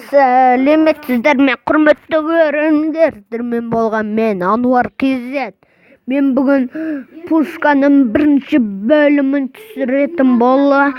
Сәлеметсіздер ме, құрметті көрермендер? Сіздермен болған мен, Ануар KZ. Мен бүгін пушканың бірінші бөлімін түсіретін бола.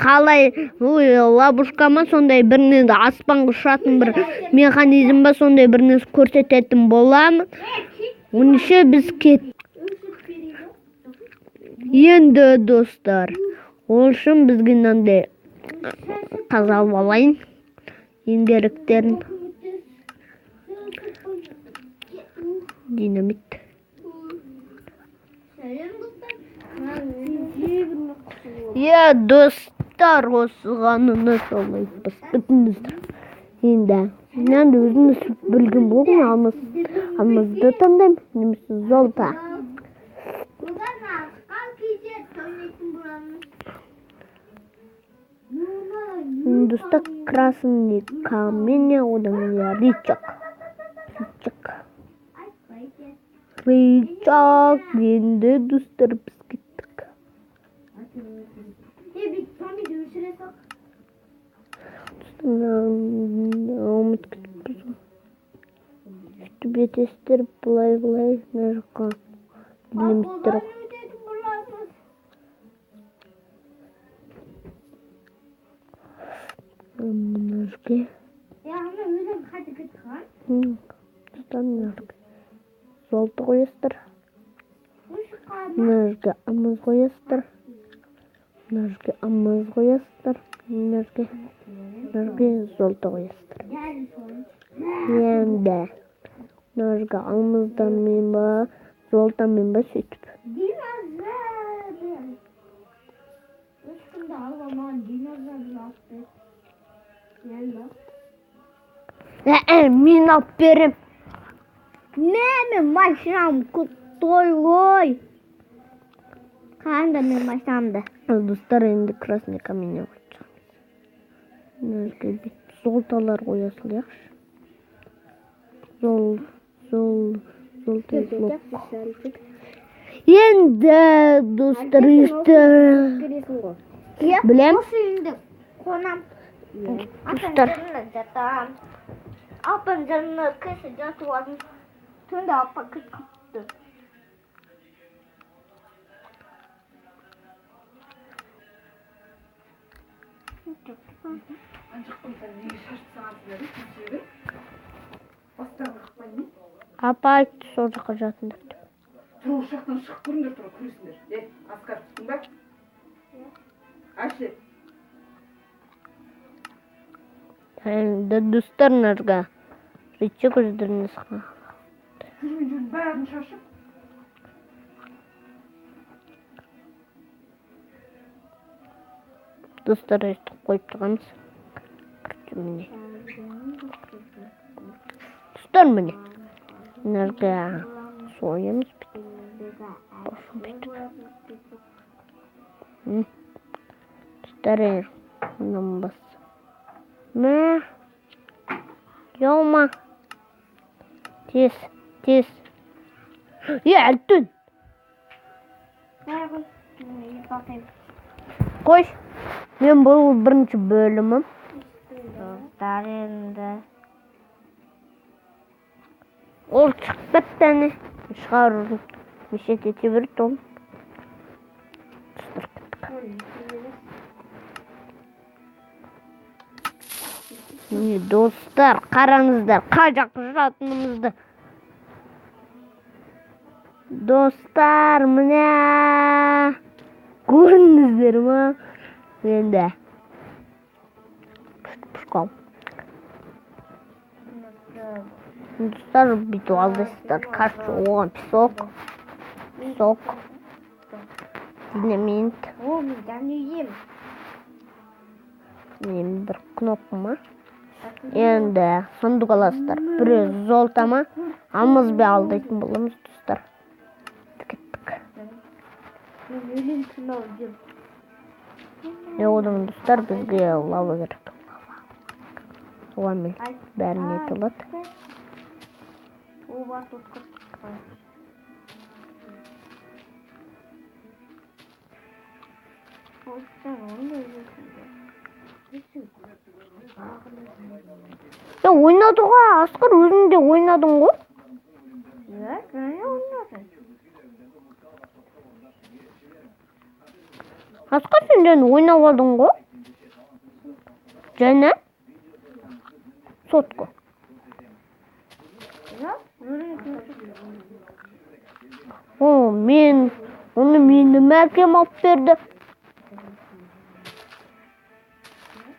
Қалай, ой, ловушка ма, сондай бір не, аспанға ұшатын бір механизм ба, сондай бір нәрсе көрсететін боламын. Онша біз кет. Енді, достар, ол үшін бізге мынандай қаза алып алайын. Ең керектерін. Динамит. Иә, достар, осыған ұнаса лайк басып кетіңіздер. Енді мынаны өзіңіз білген болың, алмазды таңдаймын, немесе золото. Достар, красный камень, одан кейін рычаг. Рычаг. Рычаг. Енді, достар, біз кеттік. Ұмытып кетіппіз ғой. Сөйтіп етесіздер, былай-былай мына жаққа динамиттер. Мына жерге. Достар, мына жерге золото қоясыздар. Мына жерге алмаз қоясыздар. Мына жерге алмаз қоясыздар. Мына жерге золото қоясыздар. Енді мына жерге алмаздармен ба, золотомен ба, сөйтіп. Мен алып берем. Мен машинам крутой ғой. Қанда мен машинамды. Достар, енді красный камень қойсам. Мына жерге бүйтіп золотолар қоя салайықшы. Золото блок. Енді, достар, білем. Осы үйінде қонам. Достар. Жатам. Апам жанына кісі жатып алдым. Түнде апа кіріп қалыпты. Апа айтты, сол жаққа жатыңдар деп. Тұр, осы жақтан шығып көріңдер, тұр, көресіңдер. Е, Асқар, түстің бе? Әші. Енді, достар, мына жерге рычаг өздеріңіз Жүрген жердің бәрін шашып. Достар, өйтіп қойып тұрғанбыз. Короче, міне. Достар, міне. Мына жерге соямыз бүйтіп. Басын бүйтіп. Достар, мынаны бас. Мә. Жолма. Тез, тез. Е, Әлтүн. Қой. Мен бұл бірінші бөлімім. Достар, енді. Ол шығып кетті әне. Шығару. Мешет ете берді ол. Достар, кеттік. Міне, достар, қараңыздар, қай жаққа ұшатынымызды. Достар, міне. Көрдіңіздер ма? Енді. Пушка. Достар, бүйтіп алдайсыздар. Короче, оған песок. Песок. Динамит. О, мен дәмдеймін. Міне бір кнопка ма? Енді сундук аласыздар. Біреу золото ма? Алмазбен алдайтын боламыз, достар. Кеттік. Мен өлең тыңдап жүрмін. Е, одан, достар, бізге лава керек. Оған мен бәрін ете алады. Я ойнады ғой, Асқар, өзің де ойнадың ғой. Иә, және ойнадым. Асқар, сен де ойнап алдың ғой. Және сотка. Иә, өзің. О, мен оны менің әкем алып берді.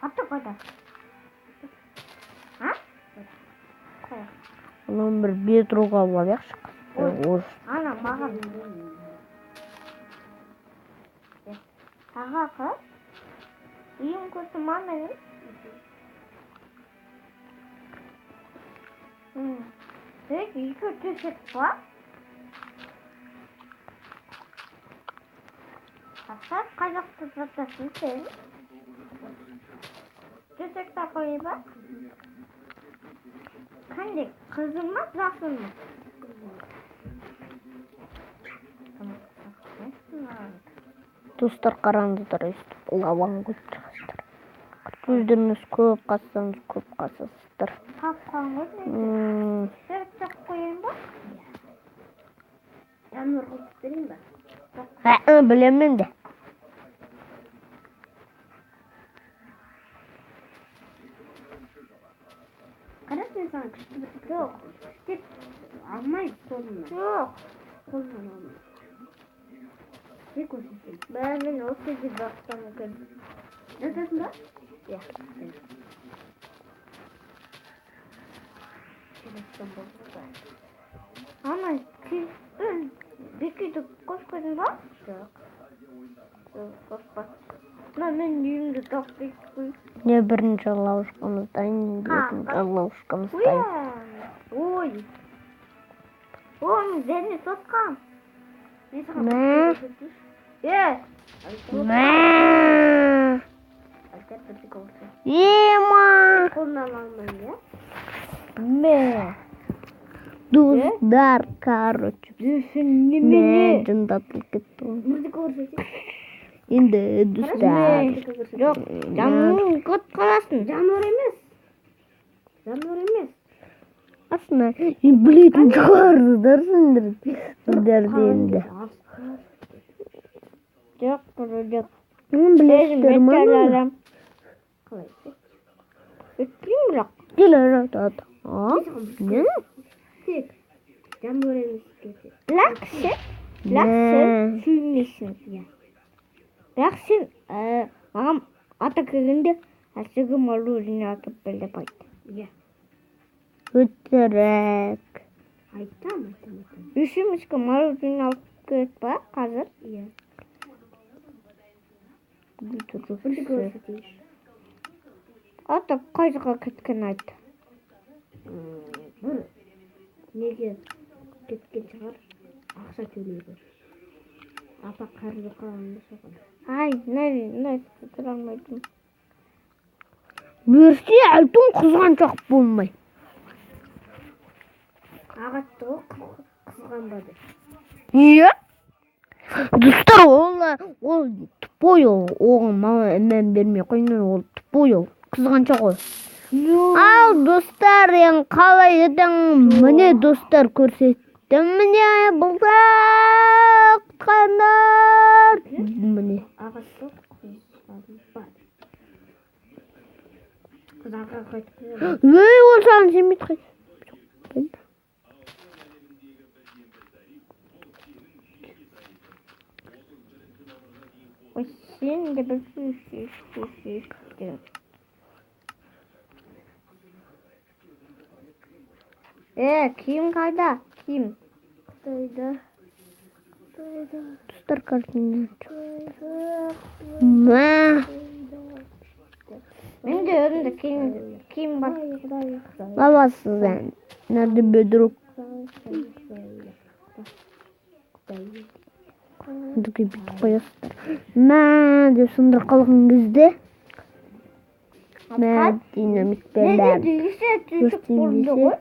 Аты қайда? А? Қайда? Оның бір бет руға алайықшы. Орыс. Ана маған. Аға, қыз. Үйім көрсін ма менің? Екі төсек па? Асқар, қай жақта жатасың сен? Төсек таппай ба? Қандай, қызыл ма, жасыл ма? Достар, қараңыздар, өйстіп лаваны көп шығасыздар. Өздеріңіз көп қазсаңыз, көп қазасыздар. Тапқан ғой. Сен тап қояйын ба? Жануар қосып берейін ба? Ә, білемін де. Қарашы, мен саған күшті бір жоқ. Тек алмай қолымнан. Жоқ. Қолымнан алмай. Тек көрсетейін. Бә, мен осы жерде жатсам екен. Жатасың ба? Иә. Жатсам болды ғой. Ана, бекиді қосып қойдың ба? Жоқ. Қоспа. Мына мен үйімді таппай қой. Не бірінші ловушкамыз дайын, енді екінші ловушкамыз дайын. Ой. Ой, мен және сотқам. Мен саған Мә. көрсетейінші. Е, Мә. Альтер бірді көрсет. Ема. Қолымнан алмаймын, иә? Мә. Достар, короче. Мә, жындатылып кетті ғой. Бірді көрсетейін. Енді достар. Жоқ, жануар көт қаласың. Жануар емес. Жануар емес. Астына білетін шығарсыздар сендер. Сіздер де енді. Жоқ, жоқ. Оны білесіздер ма оны? Қалай? Өтпеймін бірақ. Келе жатады. А? Не? Тек жануар емес десе. Бірақ сен, бірақ сен Мә. сүймейсің. Иә. Бірақ сен маған ата келгенде әлсігі мороженое әкеліп бер деп айт. Иә. Өтірік. Айтам, айтам, айтам. Үшеумізге мороженое алып келеді па қазір? Иә. Бірді көрсетейінші. Ата қай жаққа кеткенін айт. Бір неге кеткен шығар, ақша төлейді. Апа қарызы қалғанда соған. Ай, не, тұра алмайтын. Берсе айтуың қызғаншақ болмай. Ағашты ғой қызғанба деп. Иә. Достар, ол тупой ол. Оған мән бермей қойыңдар, ол тупой ол. Қызғаншақ ол. Ал достар, енді қалай едің? Міне достар көрсеттім. Міне бұл құтқарыңдар. Міне. Ағашты қызғанба деп. Қыз арға қайтып келеді. Ей, ол саған сенбейді қайда. Ой, сен де бір деген. Е, киім қайда? Киім. Қытайда. Қытайда. Достар, картина. Қытайда. Мә. Менде өзімде киім бар. Құдай, Құдай, Лавасыз ән. Nerede бедрок? Құдай, Құдай. Бүйтіп қоясыздар. Мә деп сындырып қалған кезде мә динамитпен Неге бәрін десе түсіп өртеймін болды десе. ғой.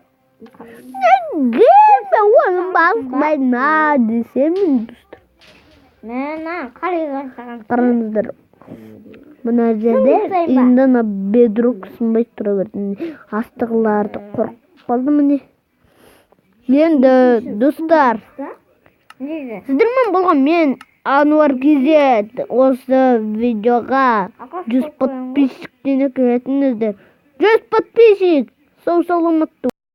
Неге мен оның басқайна десем достар. Мә, қарай саған. Қараңыздар. Мына жерде Сынбай ма? Енді ана бедрок сынбай тұра берді. Астығыларды қорқып қалды, міне. Енді, достар, Неге? сіздермен болған мен, Ануар Кизет. Осы видеоға Ағаш 100 қойып қоямын ғой. Подписчиктен кетіңіздер. 100 подписчик. Сау саламатты.